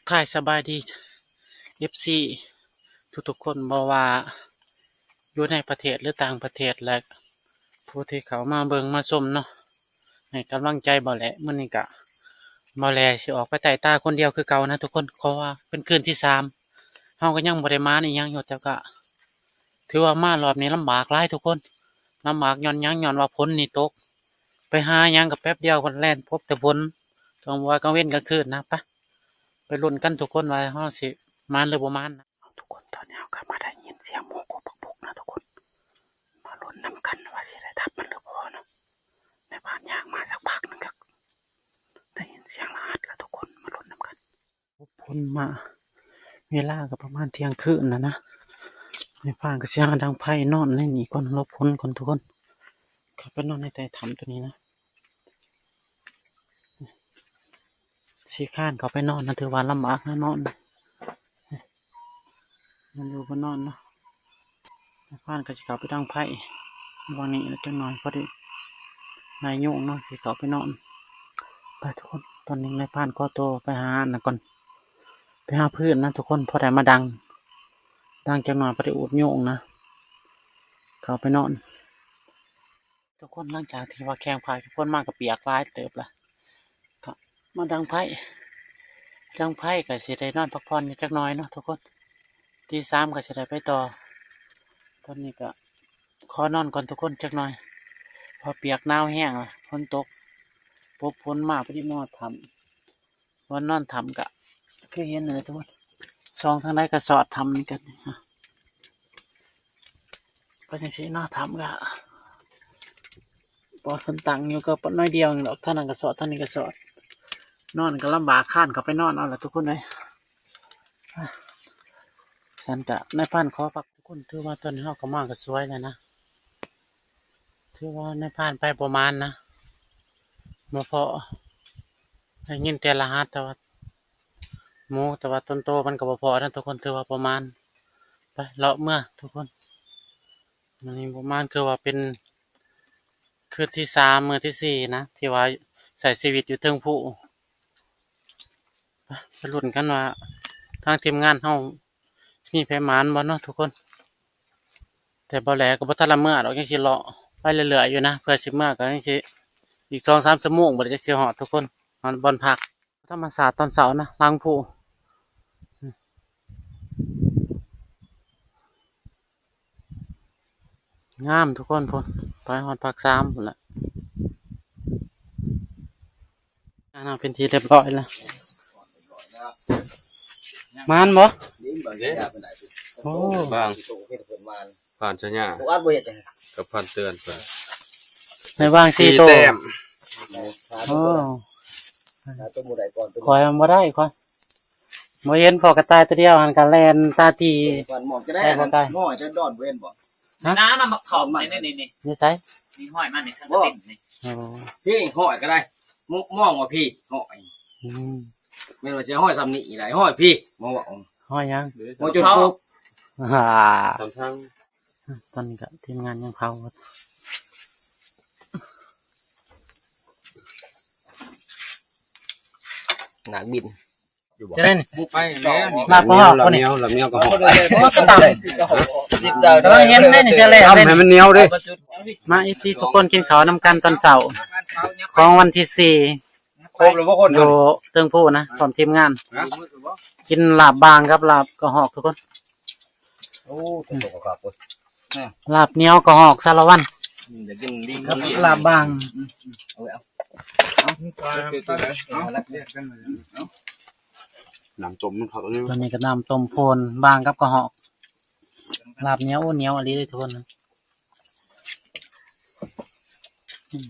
ທາຍສະບາຍດີ ເອັຟຊີ ທຸກໆຄົນ ບໍ່ວ່າຢູ່ໃນປະເທດ ຫຼື ຕ່າງປະເທດ ແລະ ຜູ້ທີ່ເຂົ້າມາເບິ່ງມາຊົມເນາະ ໃຫ້ກຳລັງໃຈເບົາແຫຼ. ມື້ນີ້ກະເບົາແຫຼຊິອອກໄປໄຕ່ຕາຄົນດຽວຄືເກົ່ານະທຸກຄົນ ເພາະວ່າເປັນຄືນທີສາມ ເຮົາກໍຍັງບໍ່ໄດ້ໝານອີ່ຫຍັງຢູ່ ແຕ່ກະ ຖືວ່າມາຮອບນີ້ລຳບາກຫຼາຍທຸກຄົນ ລຳບາກຍ້ອນຫຍັງ? ຍ້ອນວ່າຝົນນີ້ຕົກ ໄປຫາຫຍັງກໍແປັບດຽວກໍແລ່ນພົບແຕ່ຝົນ ກາງວັນກາງເວັນກາງຄືນນະ. ໄປ ໄປລຸ້ນກັນທຸກຄົນວ່າເຮົາຊິໝານຫຼືບໍ່ໝານນະ. ເອົາ ທຸກຄົນ ຕອນນີ້ເຮົາກໍມາໄດ້ຍິນສຽງໝູກົກປັກປຸກນະທຸກຄົນ ມາລຸ້ນນຳກັນວ່າຊິໄດ້ທັບມັນຫຼືບໍ່ເນາະ. ນາຍພານຍ່າງມາສັກພັກໜຶ່ງກໍໄດ້ຍິນສຽງລະຫັດລະທຸກຄົນ ມາລຸ້ນນຳກັນ. ຝົນມາ ເວລາກໍປະມານທ່ຽງຄືນແລ້ວນະ ນາຍພານກໍຊິຫາດັງໄຟນອນໃນນີ້ກ່ອນ ຫຼົບຝົນກ່ອນທຸກຄົນ. ເຂົ້າໄປນອນໃນໃຕ້ຖ້ຳຕົວນີ້ນະ ຊິຄານເຂົ້າໄປນອນນະ ຖືວ່າລຳບາກນະນອນ ມັນຢູ່ບໍ່ນອນເນາະ. ນາຍພານກໍຊິເຂົ້າໄປດັງໄຟຫວ່າງນີ້ລະຈັກໜ່ອຍ ພໍດີໄລ່ຍຸງເນາະ ຊິເຂົ້າໄປນອນ. ໄປທຸກຄົນ ຕອນນີ້ນາຍພານຂໍໂຕໄປຫາອັນນັ້ນກ່ອນ ໄປຫາຟືນນະທຸກຄົນ ພໍໄດ້ມາດັງ ດັງຈັກໜ່ອຍ ພໍໄດ້ອຸດຍຸງນະ ເຂົ້າໄປນອນ. ທຸກຄົນ ຫຼັງຈາກທີ່ວ່າແຂ່ງພາຍກັບຝົນມາກໍປຽກຫຼາຍເຕີບລະ ກໍມາດັງໄຟ ດັງໄຟກໍຊິໄດ້ນອນພັກຜ່ອນຢູ່ຈັກໜ່ອຍເນາະທຸກຄົນ ຕີສາມກໍຊິໄດ້ໄປຕໍ່. ຕອນນີ້ກໍຂໍນອນກ່ອນທຸກຄົນຈັກໜ່ອຍ ເພາະປຽກໜາວແຮງລະ ຝົນຕົກ ປົບຝົນມາ ພໍດີມາຮອດຖ້ຳ ບ່ອນນອນຖ້ຳກະຄືເຫັນນັ້ນແຫຼະທຸກຄົນ ສ່ອງທາງໃດກະສອດຖ້ຳນີ້ກັນ ໄປຈັ່ງຊີ້ເນາະ. ຖ້ຳກະ ບ່ອນເພິ່ນຕັ້ງຢູ່ກໍໜ້ອຍດຽວນີ້ດອກ ທາງນັ້ນກະສອດ ທາງນີ້ກະສອດ ນອນກະລຳບາກ ຄານເຂົ້າໄປນອນເອົາລະທຸກຄົນເອີຍ. ຊັ້ນກະນາຍພານຂໍພັກ ທຸກຄົນ. ຖືວ່າຕອນນີ້ເຮົາກໍມາກໍສວຍແລ້ວນະ ຖືວ່ານາຍພານໄປບໍ່ໝານນະ ບໍ່ພໍ້ ໄດ້ຍິນແຕ່ລະຫັດ ແຕ່ວ່າໝູ ແຕ່ວ່າຕົນໂຕມັນກໍບໍ່ພໍ້ນະທຸກຄົນ ຖືວ່າປະມານ. ໄປເລາະເມືອທຸກຄົນ ມື້ນີ້ປະມານຄືວ່າເປັນຄືນທີສາມ ມື້ທີສີ່ນະ ທີ່ວ່າໃຊ້ຊີວິດຢູ່ເທິງພູ. ໄປ ໄປລຸ້ນກັນວ່າທາງທີມງານເຮົາຊິມີໃຜໝານບໍ່ເນາະທຸກຄົນ. ແຕ່ບໍ່ແຫຼກໍບໍ່ທັນລະເມືອດອກ ຍັງຊິເລາະໄປເລື້ອຍໆຢູ່ນະ ເພື່ອຊິເມືອກໍຍັງຊິອີກສອງສາມຊົ່ວໂມງ ບໍ່ໄດ້ຈັກຊິຮອດທຸກຄົນ ຮອດບ່ອນພັກ. ທຳມະຊາດຕອນເຊົ້ານະ ຫຼັງພູ ງາມທຸກຄົນພຸ້ນ ໄປຮອດພາກສາມພຸ້ນແຫຼະ. ອັນນັ້ນເປັນທີ່ຮຽບຮ້ອຍແລ້ວ ໝານບໍ່? ໂອ້ ບາງ ຜ່ານຊະຍາ ກັບຜ່ານເຕືອນໄປ ໃນວາງສີ່ໂຕ ແຕ້ມ ໂອ້ ຂ້ອຍມັນບໍ່ໄດ້ ຂ້ອຍບໍ່ເຫັນ ພໍ້ກະຕ່າຍໂຕດຽວຫັ້ນກະແລ່ນຕາຕີ ມັນມອງຈະໄດ້ ໄດ້ບໍ່ໄກ ມອງຈະດອນບໍ່ເຫັນບໍ່? ຮະ? ນ້ານຳໝາກຂອມນີ້ໆໆ ຢູ່ໃສ? ນີ້ຫ້ອຍມັນນີ້ ທາງຕີນນີ້ ໂອ້ ພີ້ຫ້ອຍກໍໄດ້ ມ- ມອງວ່າພີ້ຫ້ອຍ ອືມ ແມ່ນວ່າຊິຫ້ອຍຊ່ຳນີ້ໄດ໋ ຫ້ອຍພີ້ ມອງວ່າ ຫ້ອຍຫຍັງ? ມອງຈົນປຸບ ອ່າ ຕອນນີ້ກໍທີມງານຍັງເຜົາ ໜາກບິນ ຈະໄດ້ນີ້ ບຸກໄປແລ້ວນີ້ ລາບກໍຮອກ ລາບໜຽວ ລາບໜຽວກໍຮອກ ໂອ້ ຕາຍ ກຳລັງເຫັນໄດ້ນີ້ ຈະແລ້ວ ເອົາໃຫ້ມັນໜຽວເດ້. ມາ ເອັຟຊີ ທຸກຄົນ ກິນເຂົ້ານຳກັນຕອນເຊົ້າຂອງວັນທີສີ່ ຄົບແລ້ວບໍ່ຄົນ ຢູ່ເທິງພູນະ ພ້ອມທີມງານ ກິນລາບບາງກັບລາບກະຮອກທຸກຄົນ. ໂອ້ ຕົວໂຕກໍຄັກເວີຍ ລາບໜຽວກະຮອກສາລະວັນ ອືມ ຢາກກິນລີ້ ກັບລາບບາງ ອືມ ເອົາ ເອົາ ນ້ຳຕົ້ມມັນຄັກອີ່ຫຼີ ຕອນນີ້ກໍນ້ຳຕົ້ມໂພນ ບາງກັບກະຮອກ ລາບໜຽວ ໂອ້ ໜຽວອີ່ຫຼີເດ້ທຸກຄົນ. ອືມ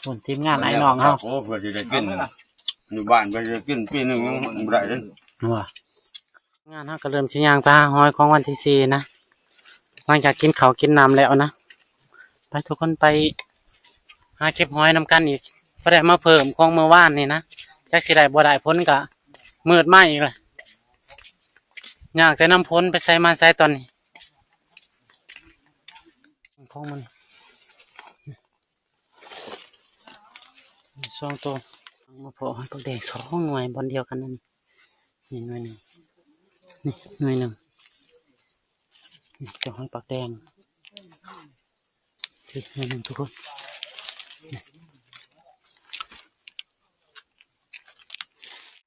ພຸ້ນ ທີມງານອ້າຍນ້ອງເຮົາ ໂອ້ ເພື່ອຊິໄດ້ກິນ ຢູ່ບ້ານເພື່ອຊິໄດ້ກິນປີໜຶ່ງຍັງບໍ່ໄດ້ເດ້ ວ່າ ງານເຮົາກໍເລີ່ມຊິຍ່າງໄປຫາຫອຍຂອງວັນທີສີ່ນະ ຫຼັງຈາກກິນເຂົ້າກິນນ້ຳແລ້ວນະ. ໄປ ທຸກຄົນ ໄປຫາເກັບຫອຍນຳກັນອີກ ບໍ່ໄດ້ມາເພີ່ມຂອງມື້ວານນີ້ນະ ຈັກຊິໄດ້ບໍ່ໄດ້ ຝົນກໍມືດມາອີກແລ້ວ ຍາກແຕ່ນຳຝົນ ໄປໃສມາໃສຕອນນີ້ ຂອງມັນ ສອງໂຕ ມາພໍ້ໃຫ້ບັກແດງສອງໜ່ວຍບ່ອນດຽວກັນນັ້ນ. ນີ້ໜ່ວຍໜຶ່ງ ນີ້ໜ່ວຍໜຶ່ງ ນີ້ເຈົ້າຫອຍປາກແດງ ນີ້ໜ່ວຍໜຶ່ງທຸກຄົນ.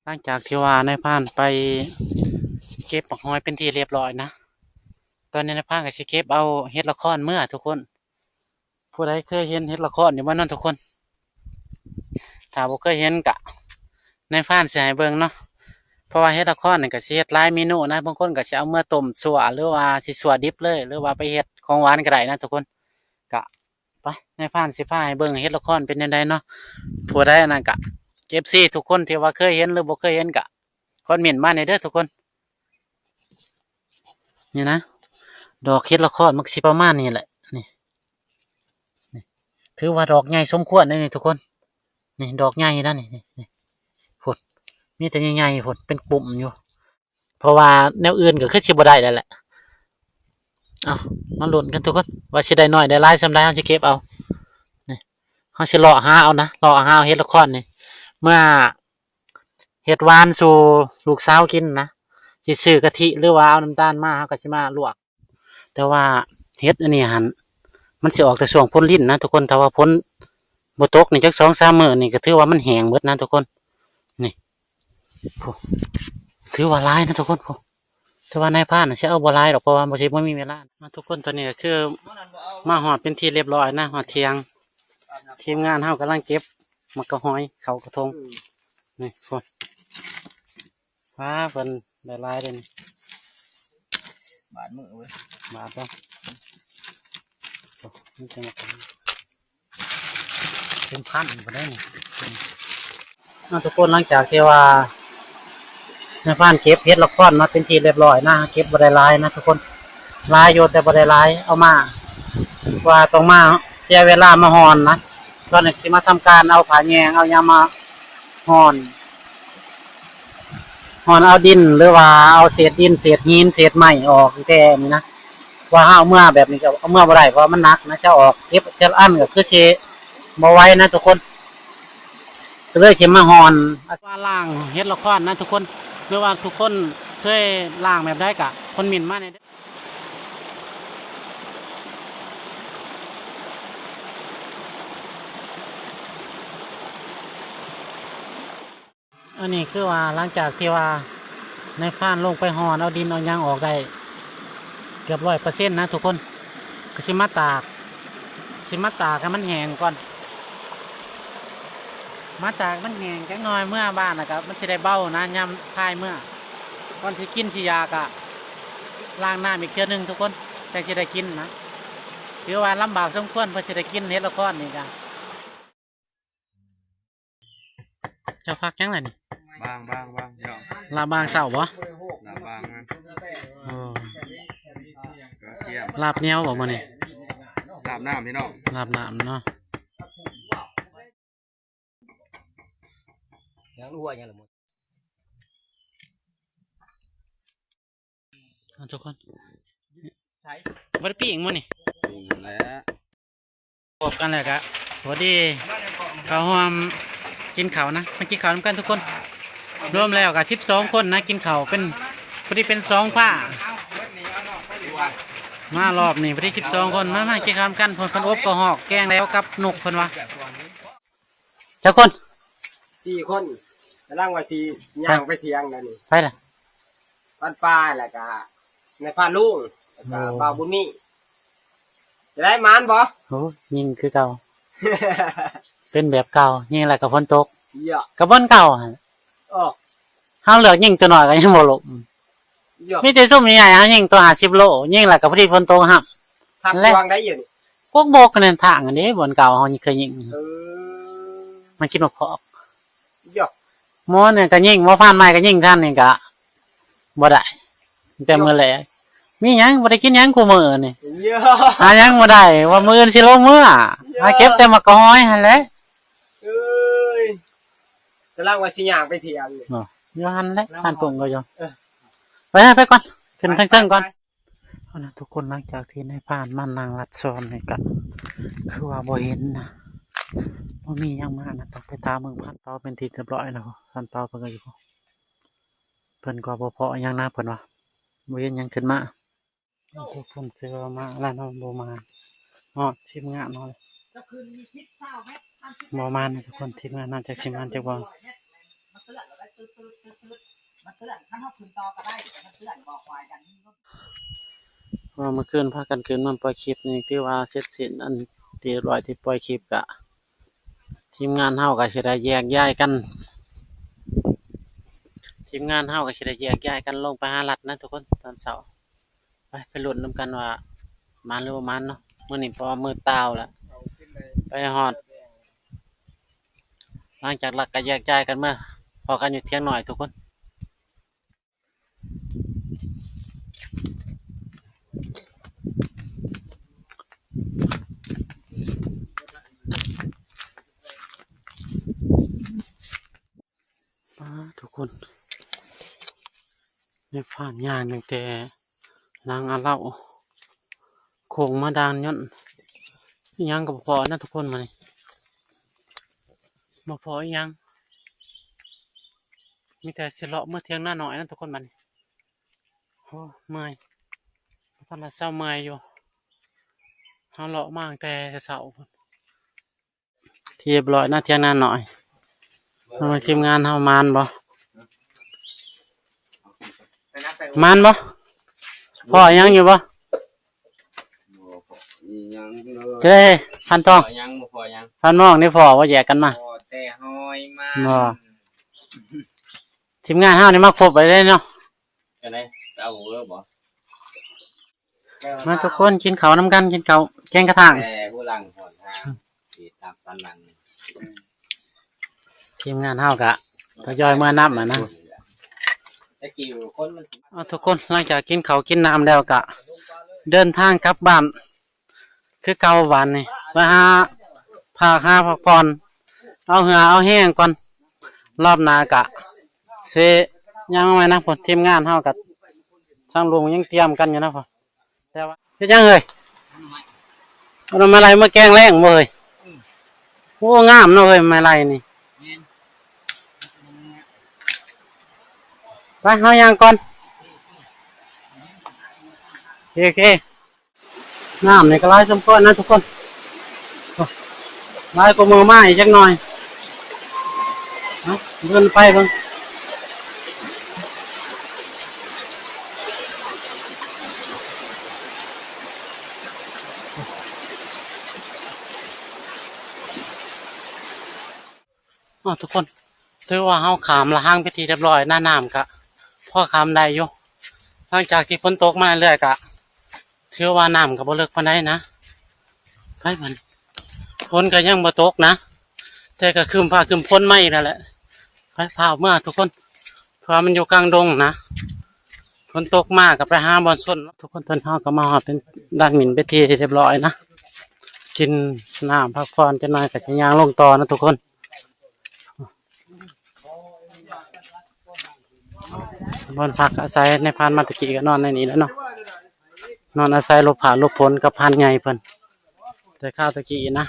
ຫຼັງຈາກທີ່ວ່ານາຍພານໄປເກັບໝາກຫອຍເປັນທີ່ຮຽບຮ້ອຍນະ ຕອນນີ້ນາຍພານກໍຊິເກັບເອົາເຫັດລະຄອນເມືອທຸກຄົນ. ຜູ້ໃດເຄີຍເຫັນເຫັດລະຄອນຢູ່ບໍ່ເນາະທຸກຄົນ? ຖ້າບໍ່ເຄີຍເຫັນກະ ນາຍພານຊິໃຫ້ເບິ່ງເນາະ ເພາະວ່າເຫັດລະຄອນນີ້ກະຊິເຮັດຫຼາຍເມນູນະ ບາງຄົນກະຊິເອົາເມືອຕົ້ມຊົ່ວ ຫຼືວ່າຊິຊົ່ວດິບເລີຍ ຫຼືວ່າໄປເຮັດຂອງຫວານກໍໄດ້ນະທຸກຄົນ. ກະ ໄປ ນາຍພານຊິພາໃຫ້ເບິ່ງເຫັດລະຄອນເປັນແນວໃດເນາະ. ຜູ້ໃດອັນນັ້ນກະ ເອັຟຊີ ທຸກຄົນທີ່ວ່າເຄີຍເຫັນ ຫຼືບໍ່ເຄີຍເຫັນກະ ຄອມເມັນມາແດ່ເດີທຸກຄົນ. ນີ້ນະ ດອກເຫັດລະຄອນມັນກະຊິປະມານນີ້ແຫຼະ ນີ້ ນີ້ ຖືວ່າດອກໃຫຍ່ສົມຄວນເດ້ນີ້ທຸກຄົນ. ນີ້ດອກໃຫຍ່ນະ ນີ້ ນີ້ ນີ້ ພຸ້ນ ມີແຕ່ໃຫຍ່ໆ ພຸ້ນ ເປັນປຸ່ມຢູ່ ເພາະວ່າແນວອື່ນກໍຄືຊິບໍ່ໄດ້ແລ້ວແຫຼະ. ເອົາ ມາລຸ້ນກັນທຸກຄົນ ວ່າຊິໄດ້ໜ້ອຍໄດ້ຫຼາຍສ່ຳໃດ ເຮົາຊິເກັບເອົາ ນີ້ ເຮົາຊິເລາະຫາເອົານະ ເລາະຫາເອົາເຫັດລະຄອນນີ້ ເມື່ອ ເຮັດຫວານສູ່ລູກສາວກິນນະ ຊິຊື້ກະທິ ຫຼືວ່າເອົານ້ຳຕານມາ ເຮົາກໍຊິມາລວກ. ແຕ່ວ່າເຫັດອັນນີ້ຫັ້ນ ມັນຊິອອກແຕ່ຊ່ວງຝົນລິນນະທຸກຄົນ. ຖ້າວ່າຝົນບໍ່ຕົກນີ້ ຈັກສອງສາມມື້ນີ້ ກໍຖືວ່າມັນແຫ້ງເບິດນະທຸກຄົນ. ນີ້ ໂອ້ ຖືວ່າຫຼາຍນະທຸກຄົນ ໂອ້. ແຕ່ວ່ານາຍພານຊິເອົາບໍ່ຫຼາຍດອກ ເພາະວ່າບໍ່ຊິ ບໍ່ມີເວລານະທຸກຄົນ. ຕອນນີ້ກໍຄືມາຮອດເປັນທີ່ຮຽບຮ້ອຍນະ ຮອດທ່ຽງ. ທີມງານເຮົາກຳລັງເກັບໝາກກະຫອຍເຂົ້າກະທົງ. ອືມ ນີ້ພຸ້ນ ວ້າ ເພິ່ນໄດ້ຫຼາຍເດ້ນີ້ ບາດມືເວີຍ ບາດເນາະ. ໂອ້ ມີແຕ່ໝາກກະຫອຍ ເປັນພັນພຸ້ນເດ້ນີ້. ເອົາ ທຸກຄົນ ຫຼັງຈາກທີ່ວ່ານາຍພານເກັບເຫັດລະຄອນມາເປັນທີ່ຮຽບຮ້ອຍນະ ເກັບບໍ່ໄດ້ຫຼາຍນະທຸກຄົນ ຫຼາຍຢູ່ແຕ່ບໍ່ໄດ້ຫຼາຍ ເອົາມາ ວ່າຕ້ອງມາເສຍເວລາມາຮ່ອນນະ. ຕອນນີ້ຊິມາທຳການເອົາຜ້າແຍງ ເອົາຫຍັງມາຮ່ອນ ຮ່ອນເອົາດິນ ຫຼືວ່າເອົາເສດດິນ ເສດຫີນ ເສດໄມ້ອອກແຕ່ນີ້ນະ ວ່າເຮົາເອົາເມືອແບບນີ້ກໍເອົາເມືອບໍ່ໄດ້ ເພາະວ່າມັນໜັກນະ ຈະອອກເກັບແຕ່ລະອັນກໍຄືຊິບໍ່ໄຫວນະທຸກຄົນ. ກໍເລີຍຊິມາຮ່ອນ ວ່າລ້າງເຫັດລະຄອນນະທຸກຄົນ ຫຼືວ່າທຸກຄົນເຄີຍລ້າງແບບໃດກະຄອມເມັນມາແດ່ເດີ. ອັນນີ້ຄືວ່າຫຼັງຈາກທີ່ວ່ານາຍພານລົງໄປຮ່ອນເອົາດິນເອົາຫຍັງອອກໄດ້ເກືອບຮ້ອຍເປີເຊັນນະທຸກຄົນ ກໍຊິມາຕາກ ຊິມາຕາກໃຫ້ມັນແຫ້ງກ່ອນ ມາຕາກໃຫ້ມັນແຫ້ງຈັກໜ່ອຍ ເມືອບ້ານແລ້ວກໍມັນຊິໄດ້ເບົານະ ຍາມພາຍເມືອ ກ່ອນຊິກິນຊິຢາກະລ້າງນ້ຳອີກເທື່ອໜຶ່ງທຸກຄົນ ຈັ່ງຊິໄດ້ກິນນະ. ຖືວ່າລຳບາກສົມຄວນ ເພື່ອຊິໄດ້ກິນເຫັດລະຄອນນີ້ກະ. ເຈົ້າຜັກຫຍັງລະນີ້? ບາງ ບາງ ບາງ ພີ່ນ້ອງ ລາບບາງເຊົ້າບໍ່? ລາບບາງນະ. ໂອ້ ກະທຽມ ລາບໜຽວບໍ່ມື້ນີ້? ລາບນ້ຳ ພີ່ນ້ອງ ລາບນ້ຳເນາະ. ຍັງຮູ້ວ່າຫຍັງລະໝົດ ອ່າ ທຸກຄົນ ໃສ ບໍ່ໄດ້ປີ້ງມື້ນີ້? ປີ້ງແລ້ວ ພົບກັນແລ້ວກະພໍດີເຂົ້າຮ່ວມກິນເຂົ້ານະ ມາກິນເຂົ້ານຳກັນທຸກຄົນ. ລວມແລ້ວກະສິບສອງຄົນນະ ກິນເຂົ້າເປັນ ພໍດີເປັນສອງພາ ມາລອບນີ້ພໍດີສິບສອງຄົນ. ມາ ມາກິນເຂົ້ານຳກັນ. ເພິ່ນ ເພິ່ນອົບກະຮອກແກງແລ້ວກັບນົກເພິ່ນວ່າ. ຈັກຄົນ? ສີ່ຄົນ. ກຳລັງວ່າຊິຍ່າງໄປຖຽງແລ້ວນີ້ ໄປລະ ວັນປ່າ ແລ້ວກະນາຍພານລຸງ ແລ້ວກະ ໂອ້ ບ່າວບຸນມີ. ຈະໄດ້ໝານບໍ່? ໂອ້ ຍິງຄືເກົ່າ ເປັນແບບເກົ່າ ຍິງແລ້ວກະຝົນຕົກ ເຍາະ ກະບ່ອນເກົ່າຫັ້ນ. ໂອ້ ເຮົາເລືອກຍິງຕົວນ້ອຍກະຍັງບໍ່ລົງ ເຍາະ ມີແຕ່ຊຸມໃຫຍ່ໆ ເຮົາຍິງຕົວຫ້າສິບໂລ ຍິງແລ້ວກະພໍດີຝົນຕົກຫ້ຳ ທັກແລ້ວ ຫວ່າງໃດຢູ່ນີ້? ກົກບົກນັ້ນ ທາງອັນນີ້ ບ່ອນເກົ່າເຮົາເຄີຍຍິງ ເອີ ມັນກິນໝາກພອກ. ຢອກ ໝໍນີ້ກໍຍິງ ໝໍຜ່ານໄມ້ກໍຍິງ ທ່ານນີ້ກໍບໍ່ໄດ້ ແຕ່ມື້ແລກ. ມີຫຍັງ ບໍ່ໄດ້ກິນຫຍັງຄູ່ມື້ນີ້? ຢອກ ຫາຫຍັງບໍ່ໄດ້ ວ່າມື້ອື່ນຊິລົງເມືອ ຢອກ ຫາເກັບແຕ່ໝາກກະຫອຍຫັ້ນແຫຼະ. ເອີຍ ກຳລັງວ່າຊິຍ່າງໄປຖຽງນີ້ ເນາະ ຢູ່ຫັ້ນແຫຼະ ທ່ານປຸງກໍຢູ່. ເອີ ໄປ ໄປກ່ອນ ຂຶ້ນເທິງໆກ່ອນ. ເອົານະທຸກຄົນ ຫຼັງຈາກທີ່ນາຍພານມານັ່ງລັດຊອນນີ້ກະຄືວ່າບໍ່ເຫັນນະ ບໍ່ມີຫຍັງມານະ ຕ້ອງໄປຖາມເບິ່ງພານເປົາເປັນທີ່ຮຽບຮ້ອຍແລ້ວ. ພານເປົາເພິ່ນກໍຢູ່ ພິ່ນກໍບໍ່ພໍ້ຫຍັງນະ ເພິ່ນວ່າບໍ່ເຫັນຫຍັງຂຶ້ນມາ. ທຸກຄົນ ຖືວ່າມາແລ້ວເນາະ ບໍ່ມາຮອດທີມງານເຮົາ ບໍ່ມານະທຸກຄົນ. ທີມງານເຮົາຈັກຊິມານຈັກບໍ່ ເພາະວ່າເມື່ອຄືນພາກັນຂຶ້ນມາປ່ອຍຄລິບນີ້ ຖືວ່າເສັດສິ້ນອັນທີ່ຮຽບຮ້ອຍ ທີ່ປ່ອຍຄລິບກະ ທີມງານເຮົາກໍຊິໄດ້ແຍກຍ້າຍກັນ ທີມງານເຮົາກໍຊິໄດ້ແຍກຍ້າຍກັນລົງໄປຫາລັດນະທຸກຄົນ ຕອນເຊົ້າ. ໄປ ໄປລຸ້ນນຳກັນວ່າໝານຫຼືບໍ່ໝານເນາະ ມື້ນີ້ ເພາະວ່າມືດຕາວແລ້ວ ໄປຮອດ ຫຼັງຈາກລັດກໍແຍກຍ້າຍກັນເມືອ ພໍ້ກັນຢູ່ຖຽງນ້ອຍທຸກຄົນ. ປາດ ທຸກຄົນ ໃນພາບຍ່າງຕັ້ງແຕ່ຫຼັງອາເລົາ ໂຄ້ງມາດ່ານ ຍ້ອນອີ່ຫຍັງກໍບໍ່ພໍ້ນະທຸກຄົນ. ມານີ້ບໍ່ພໍ້ອີ່ຫຍັງ ມີແຕ່ຊິເລາະເມືອຖຽງນານ້ອຍນະທຸກຄົນ. ບາດນີ້ ໂອ້ ເມື່ອຍ ບໍ່ທັນລະເຊົາເມື່ອຍຢູ່ ເຮົາເລາະມາຕັ້ງແຕ່ເຊົ້າພຸ້ນ. ທີ່ຮຽບຮ້ອຍນະ ຖຽງນານ້ອຍ. ເອົາ ທີມງານເຮົາໝານບໍ່? ໝານບໍ່? ພໍ້ຫຍັງຢູ່ບໍ່? ບໍ່ພໍ້ອີ່ຫຍັງເລີຍ. ເຈົ້ ພັນທອງ ບໍ່ພໍ້ຫຍັງ ພັນມອງນີ້ພໍ້ບໍ່? ແຍກກັນມາ ພໍ້ແຕ່ຫອຍມັນ ບໍ່. ທີມງານເຮົານີ້ມາຄົບໄປເລີຍເນາະ. ຈັ່ງໃດ ເອົາເລີຍບໍ່? ມາທຸກຄົນ ກິນເຂົ້ານຳກັນ ກິນເຂົ້າແກງກະທາງ. ແຕ່ຜູ້ຫຼັງຫົນທາງ ອືມ ທີ່ຕາມສັນຫຼັງ ທີມງານເຮົາກະທະຍອຍເມືອນຳຫັ້ນນະ. ແຕ່ກີ້ຄົນມັນ ເອົາ ທຸກຄົນ ຫຼັງຈາກກິນເຂົ້າກິນນ້ຳແລ້ວກະເດີນທາງກັບບ້ານຄືເກົ່າ. ບາດນີ້ມາຫາ ພາກຫາພັກຜ່ອນ ເອົາເຫື່ອເອົາແຮງກ່ອນ ລອບໜ້າກະຊິຍ່າງມາໃໝ່ນະ. ພວກທີມງານເຮົາກະ ທາງລຸງຍັງຕຽມກັນຢູ່ນະ ແຕ່ວ່າ ເຮັດຫຍັງເຮີ້ຍ? ເອົາໜໍ່ໄມ້ໄລ່ມາແກງແລງບໍ່ເຮີ້ຍ? ອືມ ໂອ້ ງາມເນາະເຮີ້ຍ ໄມ້ໄລ່ນີ້. ແມ່ນ ໄປ ເຮົາຍ່າງກ່ອນ. ໂອເຄ ໂອເຄ ນ້ຳນີ້ກໍຫຼາຍສົມຄວນນະທຸກຄົນ ຫຼາຍກວ່າມື້ມາອີກຈັກໜ່ອຍ. ເອົາ ເດີນໄປເບິ່ງ. ເອົາ ທຸກຄົນ ຖືວ່າເຮົາຂ້າມລະຫັງເປັນທີ່ຮຽບຮ້ອຍນະ ນ້ຳກະພໍຂ້າມໄດ້ຢູ່. ຫຼັງຈາກທີ່ຝົນຕົກມາເລື້ອຍກະ ຖືວ່ານ້ຳກໍບໍ່ເລິກປານໃດນະ. ໄປ ມັນ ຝົນກໍຍັງບໍ່ຕົກນະ ແຕ່ກໍຄຶ້ມຟ້າຄຶ້ມຝົນມາອີກແລ້ວແຫຼະ. ໄປ ພາເມືອທຸກຄົນ ເພາະວ່າມັນຢູ່ກາງດົງນະ ຝົນຕົກມາກໍໄປຫາບ່ອນຊົນ. ທຸກຄົນ ຕອນເຮົາກໍມາຮອດເປັນລານໝິ່ນເປັນທີ່ຮຽບຮ້ອຍນະ ກິນນ້ຳພັກຜ່ອນຈັກໜ່ອຍ ກໍຊິຍ່າງລົງຕໍ່ນະທຸກຄົນ. ບ່ອນພັກອາໄສ ນາຍພານມາແຕ່ກີ້ກໍນອນໃນນີ້ແຫຼະເນາະ ນອນອາໄສຫຼົບຟ້າຫຼົບຝົນກັບພານໃຫຍ່ເພິ່ນ ແຕ່ຄາວແຕ່ກີ້ນະ.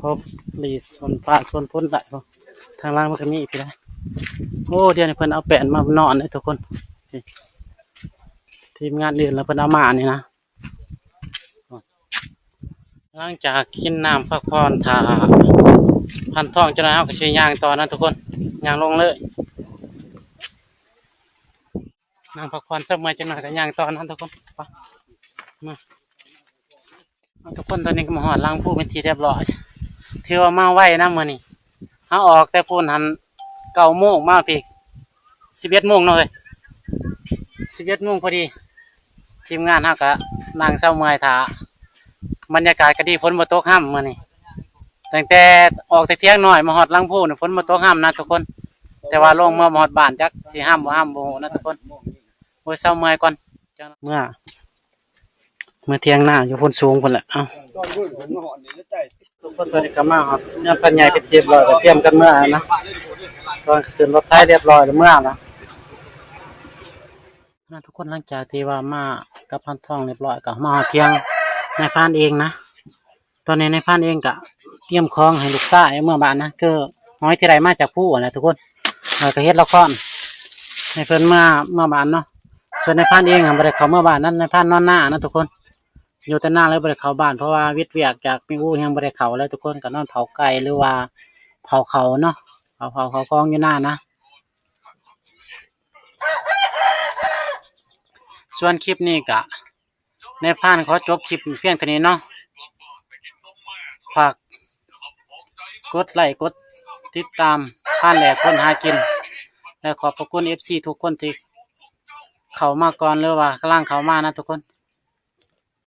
ພົບລີ້ ສວນຟ້າສວນຝົນໄດ້ບໍ່? ທາງຫຼັງມັນກໍມີອີກພີ້ນະ. ໂອ້ ດຽວນີ້ເພິ່ນເອົາແປ້ນມານອນເດ້ທຸກຄົນ ນີ້ ທີມງານອື່ນແລ້ວເພິ່ນເອົາມານີ້ນະ. ຫຼັງຈາກກິນນ້ຳພັກຜ່ອນ ຖ້າພັນທອງຈັກໜ່ອຍ ເຮົາກໍຊິຍ່າງຕໍ່ນະທຸກຄົນ ຍ່າງລົງເລີຍ. ນັ່ງພັກຜ່ອນເຊົາເມື່ອຍຈັກໜ່ອຍກໍຍ່າງຕໍ່ນະທຸກຄົນ. ໄປ ມາ ເອົາ ທຸກຄົນ ຕອນນີ້ກໍມາຮອດຫຼັງພູເປັນທີ່ຮຽບຮ້ອຍ ຖືວ່າມາໄວນະມື້ນີ້. ເຮົາອອກແຕ່ພຸ້ນຫັ້ນເກົ້າໂມງ ມາພີ້ສິບເອັດໂມງເນາະເອີຍ ສິບເອັດໂມງພໍດີ. ທີມງານເຮົາກໍນັ່ງເຊົາເມື່ອຍຖ້າ ບັນຍາກາດກໍດີ ຝົນບໍ່ຕົກຮຳມື້ນີ້. ຕັ້ງແຕ່ອອກແຕ່ຖຽງນ້ອຍມາຮອດຫຼັງພູນີ້ ຝົນບໍ່ຕົກຮຳນະທຸກຄົນ ແຕ່ວ່າລົງເມືອມາຮອດບ້ານ ຈັກຊິຮຳບໍ່ຮຳບໍ່ຮູ້ນະທຸກຄົນ. ໂອ້ຍ ເຊົາເມື່ອຍກ່ອນ ເມືອ ເມືອຖຽງນາຢູ່ພຸ້ນສູງພຸ້ນແຫຼະ. ເອົ້າ ທຸກຄົນ ຕອນນີ້ກໍມາຮອດຍາມພັນໃຫຍ່ເປັນທີ່ຮຽບຮ້ອຍ ກໍຕຽມກັນເມືອນະ ຕອນຂຶ້ນລົດໄຖຮຽບຮ້ອຍແລ້ວ ເມືອນະ. ນະ ທຸກຄົນ ຫຼັງຈາກທີ່ວ່າມາກັບພັນທອງຮຽບຮ້ອຍ ກໍມາຮອດຖຽງນາຍພານເອງນະ. ຕອນນີ້ນາຍພານເອງກໍ ກຽມຂອງໃຫ້ລູກຊາຍເມືອບ້ານນະ ຄືຫອຍທີ່ໄດ້ມາຈາກພູຫັ້ນແຫຼະທຸກຄົນ. ແລ້ວກໍເຮັດລະຄອນໃຫ້ເພິ່ນເມືອ ເມືອບ້ານເນາະ. ສ່ວນນາຍພານເອງຫັ້ນບໍ່ໄດ້ເຂົ້າເມືອບ້ານນຳ, ນາຍພານນອນນານະທຸກຄົນ. ຢູ່ແຕ່ນາເລີຍ ບໍ່ໄດ້ເຂົ້າບ້ານ ເພາະວ່າວິດວຽກຈາກແມ່ອູຍັງບໍ່ໄດ້ເຂົ້າເລີຍທຸກຄົນ. ກໍນອນເຝົ້າໄກ່ ຫຼືວ່າເຝົ້າເຂົ້າເນາະ, ເຝົ້າເຂົ້າເຝົ້າຂອງຢູ່ນານະ. ສ່ວນຄລິບນີ້ກະ ນາຍພານຂໍຈົບຄລິບພຽງເທົ່ານີ້ເນາະ. ຝາກກົດໄລ້ກົດຕິດຕາມພານແຫຼກຄົນຫາກິນ ແລະ ຂອບພະຄຸນເອັຟຊີທຸກຄົນທີ່ເຂົ້າມາກ່ອນ ຫຼືວ່າກຳລັງເຂົ້າມານະທຸກຄົນ.